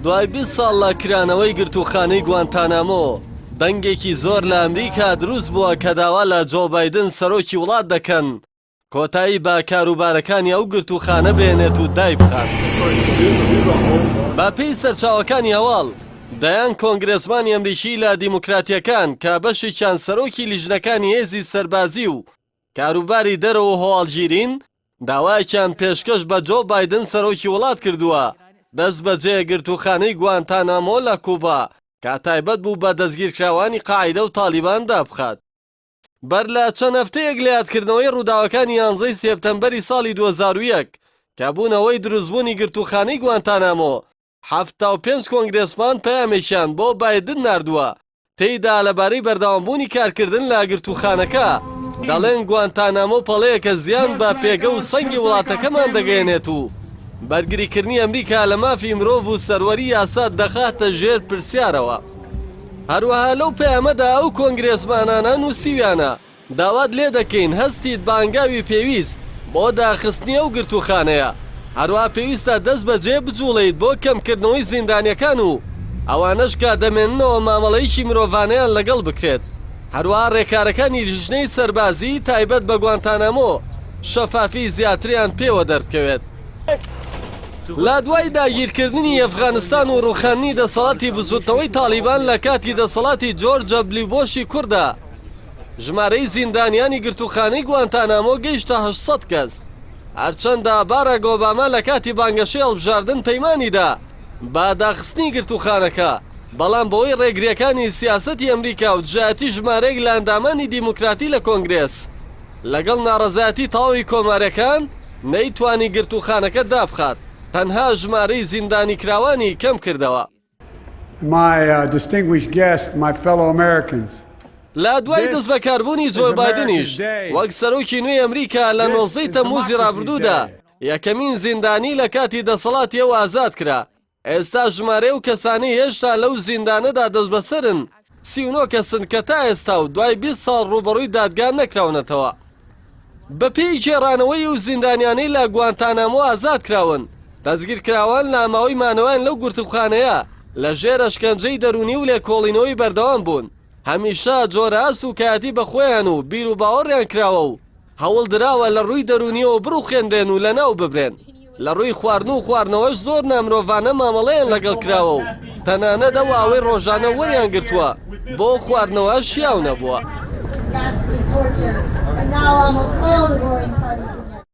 دوای 20 ساڵ لە کرانەوەی گرتووخانەی گوانتانامۆ، دەنگێکی زۆر لە ئەمریکا دروست بووە کە داوا لە جۆ بایدن سەرۆکی وڵات دەکەن کۆتایی بە کاروبارەکانی ئەو گرتووخانە بێنێت و دایبخات. بەپێی سەرچاوەکانی هەواڵ، دەیان کۆنگرێسمانی ئەمریکی لە دیموکراتییەکان کە بەشێکیان سەرۆکی لیژنەکانی هێزی سەربازی و کاروباری دەرەوە و هەواڵگیرین، داوایەکیان پێشکەش بە جۆ بایدن سەرۆکی وڵات کردووە دەستبەجێ گرتووخانەی گوانتانامۆ لە کوبا کە تایبەت بوو بە دەستگیرکراوانی قاعیدە و تاڵیبان دابخات. بەر لە چەند هەفتەیەک لە یادکردنەوەی ڕووداوەکانی یانزەی سێپتەمبەری ساڵی 2001 کە بوونە هۆی دروستبوونی گرتووخانەی گوانتانامۆ، 75 کۆنگرێسمان پەیامێکیان بۆ بایدن ناردووە، تێیدا لەبارەی بەردەوامبوونی کارکردن لە گرتووخانەکە دەڵێن گوانتانامۆ پەڵەیەکە زیان بە پێگە و سەنگی وڵاتەکەمان دەگەیەنێت و بەرگریکردنی ئەمریکا لە مافی مرۆڤ و سەروەری یاسا دەخاتە ژێر پرسیارەوە. هەروەها لەو پەیامەدا ئەو کۆنگرێسمانانە نووسیویانە، داوات لێ دەکەین هەستیت بە هەنگاوی پێویست بۆ داخستنی ئەو گرتووخانەیە، هەروەها پێویستە دەست بەجێ بجوڵێیت بۆ کەمکردنەوەی زیندانیەکان و ئەوانەش کە دەمێننەوە مامەڵەیەکی مرۆڤانەیان لەگەڵ بکرێت، هەروەها رێکارەکانی لیژنەی سەربازی تایبەت بە گوانتانامۆ شەفافی زیاتریان پێوە دەربکەوێت. لە دوای داگیرکردنی ئەفغانستان و ڕووخاندنی دەسەڵاتی بزوتنەوەی تاڵیبان لە کاتی دەسەڵاتی جۆرج دەبلیو بۆشی کوڕدا، ژمارەی زیندانیانی گرتووخانەی گوانتانامۆ گەیشتە 800 کەس. هەرچەندە باراک ئۆباما لە کاتی بانگەشەی هەڵبژاردن پەیمانی دا بە داخستنی گرتووخانەکە، بەڵام بەهۆی ڕێگرییەکانی سیاسەتی ئەمریکا و دژایەتی ژمارەیەک لە ئەندامانی دیموکراتی لە کۆنگرێس لەگەڵ ناڕەزایەتی تەواوی کۆمارییەکان، نەیتوانی گرتووخانەکە دابخات، تەنها ژمارەی زیندانیکراوانی کەمکردەوە. My distinguished guests, my fellow Americans. لە دوای دەستبەکاربوونی جۆ بایدنیش وەک سەرۆکی نوێی ئەمریکا لە نۆزدەی تەمموزی ڕابردوودا، یەکەمین زیندانی لە کاتی دەسەڵاتی ئەو ئازاد کرا، ئێستا ژمارەی ئەو کەسانەی هێشتا لەو زیندانەدا دەستبەسەرن 39 کەسن کە تا ئێستا و دوای 20 ساڵ ڕووبەڕووی دادگا نەکراونەتەوە. بەپێی گێڕانەوەی ئەو زیندانیانەی لە گوانتانامۆ ئازاد کراون، دەستگیرکراوان لە ماوەی مانەوەیان لەو گرتووخانەیە لە ژێر ئەشکەنجەی دەروونی و لێکۆڵینەوەی بەردەوام بوون، هەمیشە جۆرەها سووکایەتی بە خۆیان و بیروباوەڕیان کراوە و هەوڵ دراوە لە ڕووی دەروونییەوە بڕوخێنرێن و لەناو ببرێن، لە ڕووی خواردن و خواردنەوەش زۆر نامرۆڤانە مامەڵەیان لەگەڵ کراوە و تەنانەت ئەو ئاوەی ڕۆژانە وەریان گرتووە بۆ خواردنەوە شیاو نەبووە.